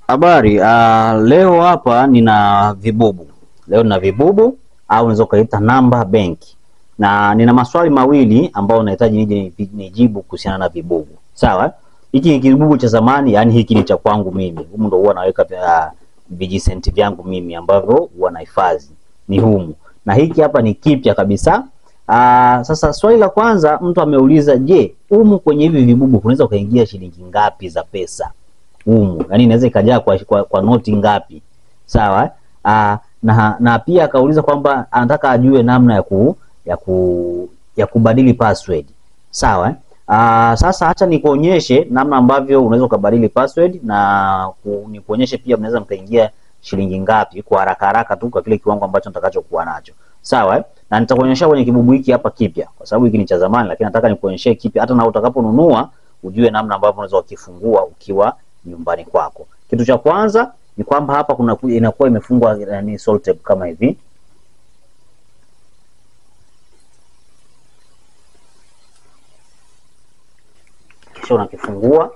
Habari, leo hapa nina vibubu. Leo nina vibubu au unaweza ukaita namba benki. Na nina maswali mawili ambayo nahitaji nije nijibu kuhusiana na vibubu. Sawa? Hiki ni kibubu cha zamani, yani hiki ni cha kwangu mimi. Humu ndo huwa naweka vijisenti vyangu mimi ambavyo huwa nahifadhi. Ni humu. Na hiki hapa ni kipya kabisa. Sasa swali la kwanza mtu ameuliza, je, humu kwenye hivi vibubu unaweza ukaingia shilingi ngapi za pesa? Humu, yani inaweza ikajaa kwa noti ngapi? Sawa? Na pia akauliza kwamba anataka ajue namna ya kubadili password. Sawa? Sasa acha nikuonyeshe namna ambavyo unaweza kubadili password na nikuonyeshe pia mnaweza mkaingia shilingi ngapi kwa haraka haraka tu kwa kile kiwango ambacho nitakachokuwa nacho. Sawa? Na nitakuonyesha kwenye kibubu hiki hapa kipya, kwa sababu hiki ni cha zamani, lakini nataka nikuonyeshe kipya hata na utakaponunua ujue namna ambavyo unaweza kukifungua ukiwa nyumbani kwako. Kitu cha kwanza ni kwamba hapa kuna inakuwa imefungwa ni salt tape kama hivi. Kisha unakifungua,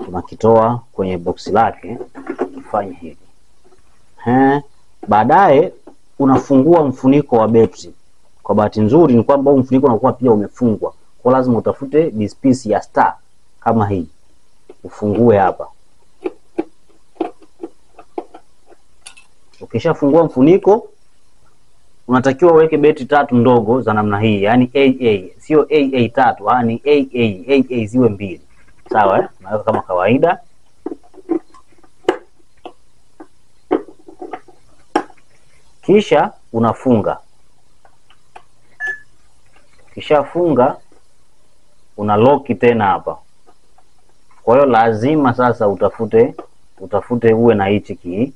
unakitoa kwenye box lake, kifanye hivi. Baadaye unafungua mfuniko wa betri. Kwa bahati nzuri ni kwamba huu mfuniko unakuwa pia umefungwa. Kwa lazima utafute dispisi ya star kama hii. Ufungue hapa. Ukishafungua mfuniko unatakiwa uweke betri tatu ndogo za namna hii, yani AA, sio AA tatu, yani AA, AA ziwe mbili. Sawa eh? Unaweka kama kawaida. Kisha unafunga. Kisha funga una lock tena hapa. Kwa hiyo lazima sasa utafute uwe na hichi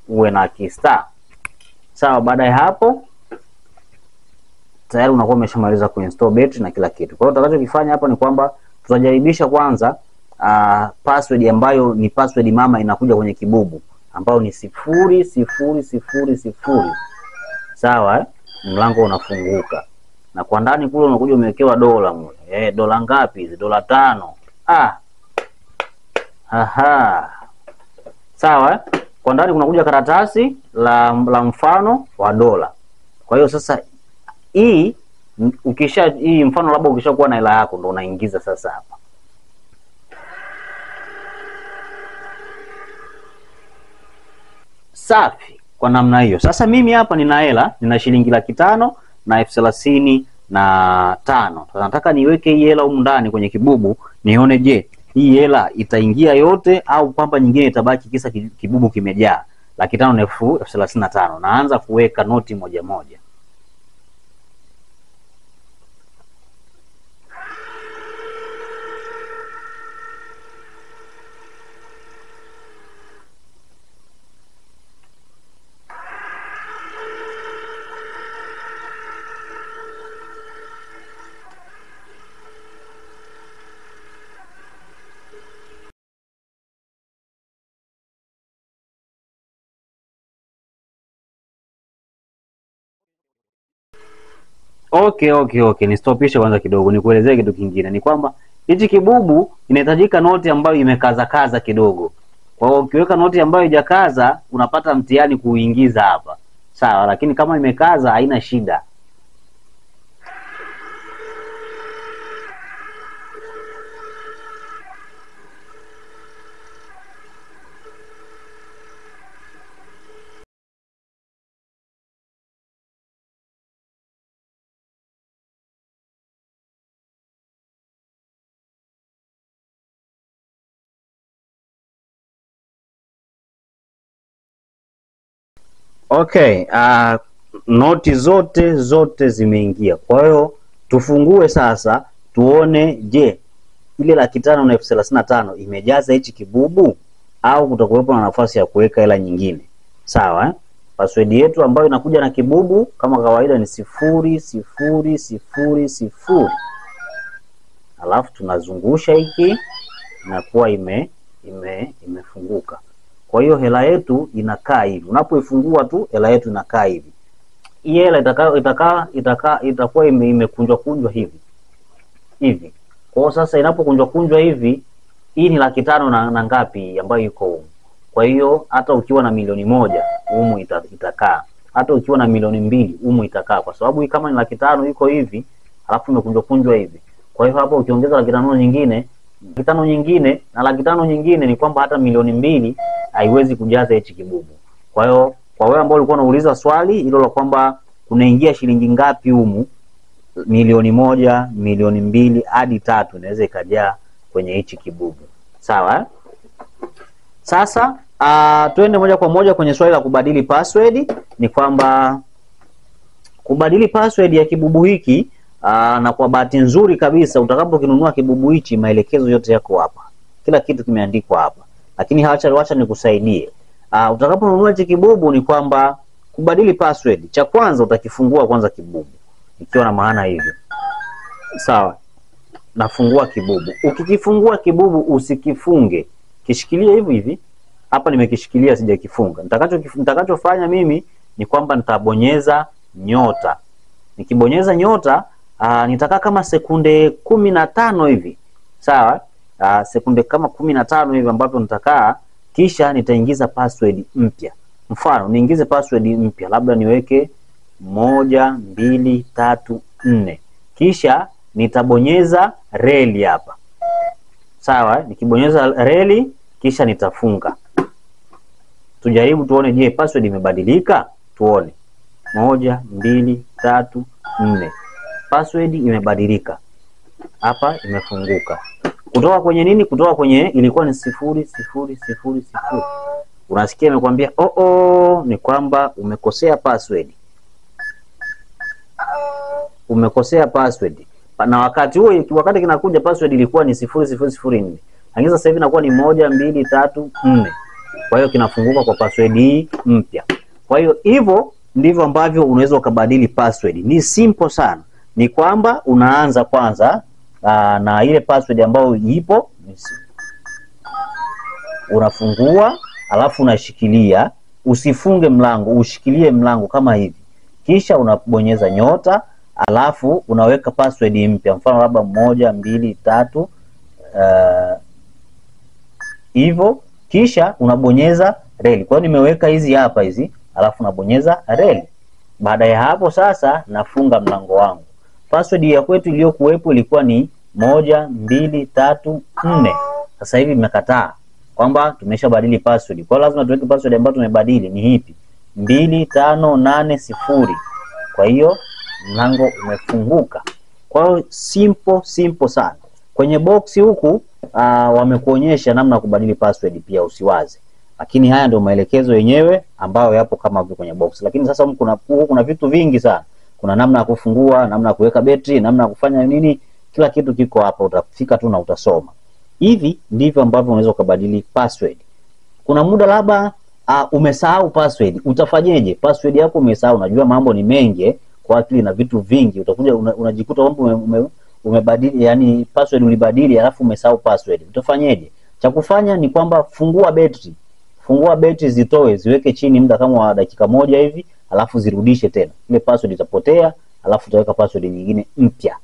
uwe na ki star. Sawa, baada ya hapo tayari unakuwa umeshamaliza kuinstall battery na kila kitu. Kwa hiyo utakachokifanya hapa ni kwamba tutajaribisha kwanza password ambayo ni password mama inakuja kwenye kibubu ambayo ni 0000. Sawa eh? Mlango unafunguka. Na kwa ndani kule unakuja umewekewa dola mule. Dola ngapi hizi? Dola 5. Aha. Sawa eh? Kwa ndani kunakuja karatasi la mfano wa dola. Kwa hiyo sasa hii ukisha hii mfano labda ukishakuwa na hela yako ndo unaingiza sasa hapa. Safi kwa namna hiyo. Sasa mimi hapa nina hela, nina shilingi 500,000 na 35,000. Sasa nataka niweke hii hela humu ndani kwenye kibubu nione je, hii hela itaingia yote au kwamba nyingine itabaki kisa kibubu kimejaa. 500,000 na 35,000. Naanza kuweka noti moja moja. Okay, nistopishe kwanza kidogo nikuelezee kitu kingine. Ni kwamba hichi kibubu inahitajika noti ambayo imekaza kaza kidogo. Kwa hiyo ukiweka noti ambayo haijakaza unapata mtihani kuingiza hapa. Sawa, lakini kama imekaza haina shida. Okay, noti zote zimeingia. Kwa hiyo tufungue sasa tuone, je, ile 500,000 na 35,000 imejaza hichi kibubu au kutakuwepo na nafasi ya kuweka hela nyingine. Sawa eh? Password yetu ambayo inakuja na kibubu kama kawaida ni 0000. Alafu tunazungusha hiki inakuwa imefunguka. Kwa hiyo hela yetu inakaa hivi. Unapoifungua tu hela yetu inakaa hivi. Hii hela itakuwa imekunjwa kunjwa hivi. Hivi. Kwa hiyo sasa inapokunjwa kunjwa hivi Hii ni 500,000 na ngapi ambayo iko humu. Kwa hiyo hata ukiwa na 1,000,000 humu itakaa. Hata ukiwa na 2,000,000 humu itakaa, kwa sababu hii kama ni 500,000 iko hivi, alafu imekunjwa kunjwa hivi. Kwa hiyo hapo ukiongeza 500,000 nyingine, 500,000 nyingine na 500,000 nyingine, ni kwamba hata 2,000,000 haiwezi kujaza hichi kibubu. Kwa hiyo kwa wewe ambao ulikuwa unauliza swali hilo la kwamba kunaingia shilingi ngapi humu, 1,000,000, 2,000,000 hadi 3 inaweza ikajaa kwenye hichi kibubu. Sawa eh? Sasa tuende moja kwa moja kwenye swali la kubadili password. Ni kwamba kubadili password ya kibubu hiki, na kwa bahati nzuri kabisa utakapokinunua kibubu hichi maelekezo yote yako hapa. Kila kitu kimeandikwa hapa. Lakini wacha nikusaidie. Utakaponunua hichi kibubu ni kwamba kubadili password, cha kwanza utakifungua kwanza kibubu. Ikiwa na maana hivyo. Sawa. Nafungua kibubu. Ukikifungua kibubu usikifunge. Kishikilie hivi hivi. Hapa nimekishikilia sijakifunga. Nitakachofanya mimi ni kwamba nitabonyeza nyota. Nikibonyeza nyota, nitakaa kama sekunde 15 hivi. Sawa? Sekunde kama 15 hivi ambapo nitakaa, kisha nitaingiza password mpya. Mfano, niingize password mpya, labda niweke 1 2 3 4. Kisha nitabonyeza reli hapa. Sawa, nikibonyeza reli kisha nitafunga. Tujaribu tuone, je, password imebadilika? Tuone. 1 2 3 4. Password imebadilika. Hapa imefunguka. Kutoka kwenye nini? Kutoka kwenye ilikuwa ni 0 0 0 0. Unasikia imekwambia oh, ni kwamba umekosea password. Umekosea password. Na wakati huo, wakati kinakuja password ilikuwa ni 0 0 0 4. Lakini sasa hivi inakuwa ni 1 2 3 4. Kwa hiyo kinafunguka kwa password hii mpya. Kwa hiyo hivyo ndivyo ambavyo unaweza ukabadili password. Ni simple sana. Ni kwamba unaanza kwanza na ile password ambayo ipo, unafungua alafu unashikilia, usifunge mlango, ushikilie mlango kama hivi. Kisha unabonyeza nyota, alafu unaweka password mpya. Mfano labda 1 2 3 hivyo, kisha unabonyeza reli. Kwa hiyo nimeweka hizi hapa hizi, alafu nabonyeza reli. Baada ya hapo sasa nafunga mlango wangu. Password ya kwetu iliyokuwepo ilikuwa ni 1 2 3 4. Sasa hivi imekataa kwamba tumeshabadili password. Kwa hiyo lazima tuweke password ambayo tumebadili ni ipi? 2 5 8 0. Kwa hiyo mlango umefunguka. Kwa hiyo simple sana. Kwenye box huku wamekuonyesha namna ya kubadili password pia, usiwaze. Lakini haya ndio maelekezo yenyewe ambayo yapo kama vile kwenye box. Lakini sasa huku kuna vitu vingi sana. Kuna namna ya kufungua, namna ya kuweka betri, namna ya kufanya nini, kila kitu kiko hapa, utafika tu na utasoma. Hivi ndivyo ambavyo unaweza kubadili password. Kuna muda labda umesahau password, utafanyeje? Password yako umesahau, unajua mambo ni mengi kwa akili na vitu vingi, utakuja unajikuta kwamba umebadili, yani password ulibadili alafu umesahau password. Utafanyeje? Cha kufanya ni kwamba fungua betri. Fungua betri, zitoe, ziweke chini muda kama wa dakika 1 hivi, alafu zirudishe tena. Ile password itapotea, alafu utaweka password nyingine mpya.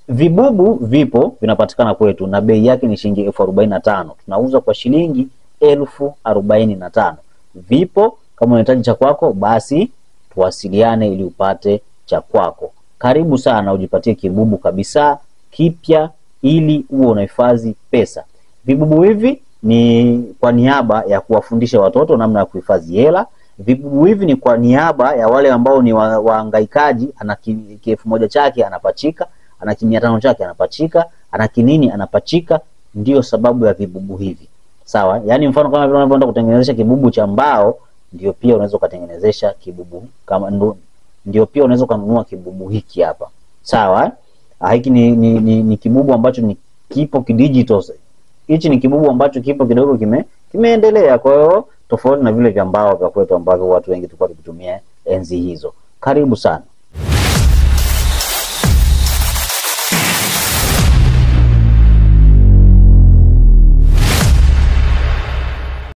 Vibubu vipo vinapatikana kwetu na bei yake ni shilingi 45,000. Tunauza kwa shilingi 45,000. Vipo, kama unahitaji cha kwako basi tuwasiliane ili upate cha kwako. Karibu sana ujipatie kibubu kabisa kipya ili uwe unahifadhi pesa. Vibubu hivi ni kwa niaba ya kuwafundisha watoto namna ya kuhifadhi hela. Vibubu hivi ni kwa niaba ya wale ambao ni wahangaikaji, ana 1,000 chake anapachika, ana 500 chake anapachika, ana kinini anapachika. Ndio sababu ya vibubu hivi. Sawa? Yaani mfano kama vile unavyoenda kutengenezesha kibubu cha mbao, ndio pia unaweza kutengenezesha kibubu kama ndio pia unaweza kununua kibubu hiki hapa. Sawa? Hiki ni kibubu ambacho ni kipo kidigital. Hichi ni kibubu ambacho kipo kidogo kimeendelea, kwa hiyo tofauti na vile vya mbao vya kwetu ambavyo watu wengi tulikuwa tukitumia enzi hizo. Karibu sana.